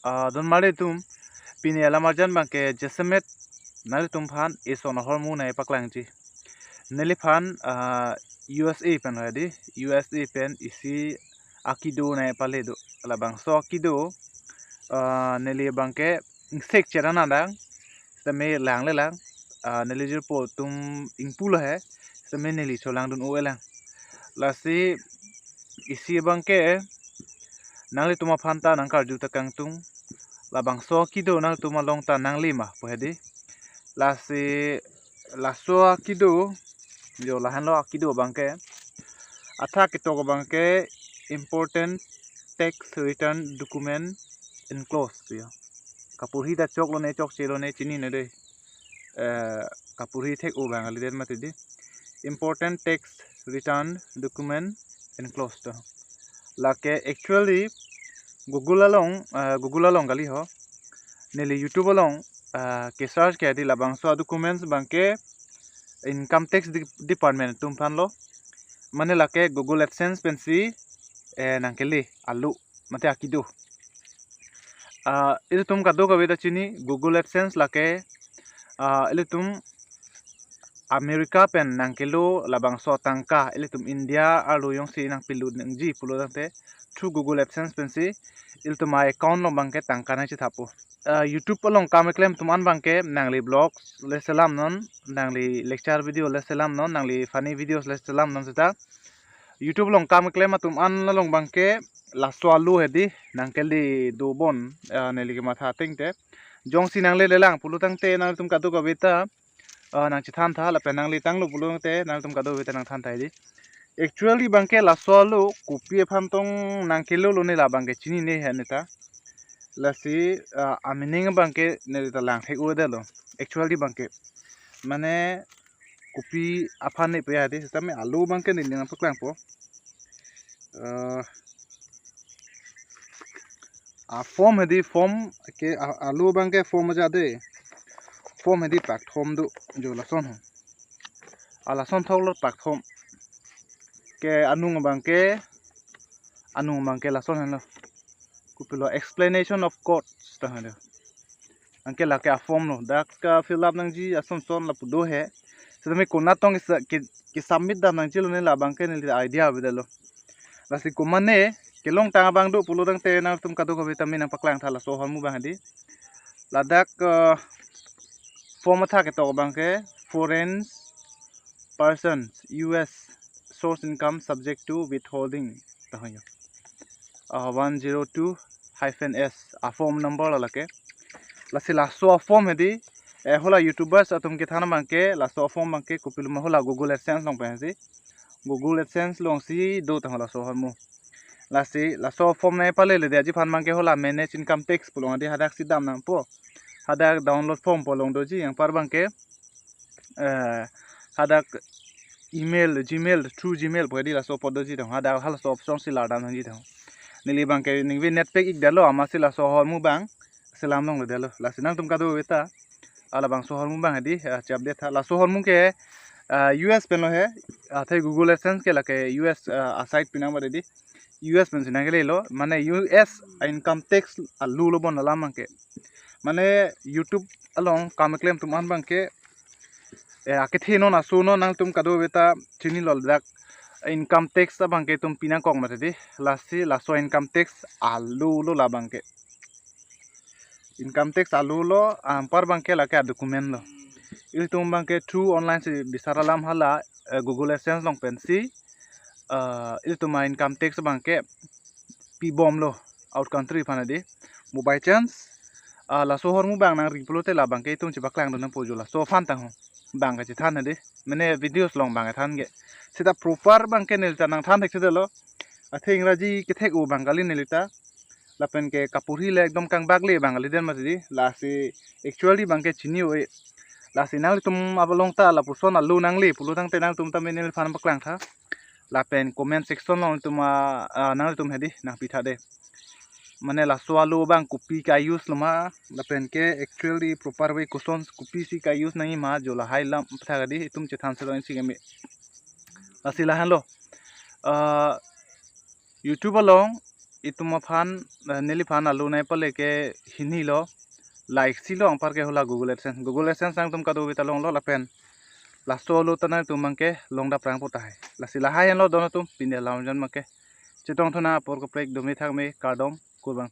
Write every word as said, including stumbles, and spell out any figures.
Ah, don mari tum, pini alam arjan abangke jasemet nanglitum aphan eson ahormu nangpaklangji. Neliphan, ah, U S A pen hedi, U S A pen isi akido nangpale do. Labangso akido, ah, neli abangke ingsek cheran adang, sitame langle lang, ah, neli jirpo atum ingpulo he, sitame neli cholangdun-o-e lang. Lasi isi abangke nanglitum aphan ta nangkarju ta kangtung. Labangso akido nanglitum along ta nangle ma pu hedi. Lasi laso akido, jo lahenlo akido abangke. Athak ketok abangke important tax return document enclosed pu ya. Kaporhi ta choklo ne chokchelo ne chinine dei. Eh, kaporhi thek-o abang kalidet mati di. Important tax return document enclosed. Lake actually Google along, eh, Google along kali ho. Neli YouTube along, eh, ke-search ke di labangso documents abangke Income Tax Di-, Department atum aphanlo. Mane lake Google AdSense pensi, eh, nangkele alu mate akido. Ah, ilitum kadokave ta chini Google AdSense lake, ah, ilitum America pen nangkelo labangso atangka ilitum India arlo jongsi nangpilut nangji pulo tangte through Google AdSense pensi ilitum a-account along abangke tangka nangchethappo. Ah, YouTube along kam keklem atum an abangke nangli vlogs le selamnon, nangli lecture video le selamnon, nangli funny videos le selamnon seta YouTube along kam keklem atum an along abangke laso alu hedi nangkele dobom, ah, neli kematha ateng te. Jongsi nanglele lang pulo tangte nangtum kadokave ta, ah, nangchethantha lapen nangle tanglo pulo tangte nangtum kadokave ta nangthantha hedi. Actually abangke laso alu kopi aphan tong nangkelolo ne labangke chinine he ne ta. Lasi, ah, a-meaning abangke neli ta lang thek-o-edetlo. Actually abangke mane kopi aphan ne pu ya hedi, sitame alu abangke neli nangpaklangpo. Ah, a-form hedi, form ke a-, alu abangke form aja dei. Form hedi pakthom do, jo lason ho. A lason thoklo pakthom. Ke anung abangke, anung abangke lason henlo. Kopilo explanation of codes ta hedi. Anke lake a-form lo. Dak, ah, fill up nangji ason son lapu do he. Sitame konat tong kesa-, ke, ke-submit dam nangjilo ne labangke neli idea avedetlo. Lasi komatne kelongtang abang do pulo tangte nangtum kadokave ta me nangpaklangtha laso ahormu abang hedi. Ladak, ah, form athak ketok abangke foreign person U S source income subject to withholding ta ho ya. Ah, one zero two hyphen S a-form number lo lake. Lasi laso a-form hedi, eh, hala YouTubers atum kethan abangke laso a-form abangke kopilo ma hala Google AdSense along pensi, Google AdSense alongsi do ta hala laso ahormu. Lasi laso form nangpalele detji aphan abangke hala manage income tax pu along hedi hadaksi dam nangpo. Hadak download form pu along doji, anpar abangke, eh, hadak email, Gmail, through Gmail pu hedi laso apot doji tong. Hadak halaso option si lar dam nangji tong. Neli abangke ningve net pack-ikdetlo amatsi laso ahormu abang selam longledetlo. Lasi nangtum kadokave ta, ah, labangso ahormu abang hedi, ah, che-update tha. Laso ahormu ke, ah, U S penlo he, ah, athe Google AdSense ke lake U S, ah, a-site pi nang ba hedi. U S pensi nangkelelo, mane U S a-income tax alu lo bon alam abangke. Mane YouTube along kam keklem atum an abangke, eh, akethe non aso non nangtum kadokave ta chinilo dak income tax abangke itum pi nangkok mati hedi. Lasi laso income tax alu lo labangke. Income tax alu lo, anpar abangke lake a-document lo. Ilitum abangke through online si bisar alam hala, eh, Google AdSense along pensi, eh, ilitum a-income tax abangke pibomlo out country aphan hedi. Mo by chance, ah, laso ahormu abang nangri pulote labangke itum chepaklangdun nangpo jo laso aphan tang ho. Abangke chethan hedi. Mane videos along abangke than ke. Seta proper abangke neli ta nangthan thekthedetlo. Athe ingraji kethek-o abang kali neli ta. Lapen ke kaporhi le ekdom kangbak le abang kalidet mati hedi. Lasi actually abangke chini-o-e. Lasi nanglitum along ta lapuson alu nangle pulo tangte nangtum ta me neliphan paklangtha. Lapen comment section along itum a, ah, nanglitum hedi nangpitha dei. Mane laso alu abang kopi ka-use lo ma, lapen ke actually proper way koson kopisi ka-use nangji ma, jo lahai alam aphuthak hedi itum chethan serong isi keme. Lasi lahenlo. Ah, YouTube along Itum aphan, eh, neliphan alo nai pale ke hini lo, la iksi lo anpar ke hula Google AdSense. Google AdSense nangtum kadokave ta longlo lapen laso alo ta nangtum abang ke longdap prang pu tahai. Lasi lahai henlo don atum, pini alam jon abang ke chetong thu nang apor kaprek, dome thakme, kardom, kurvangthu.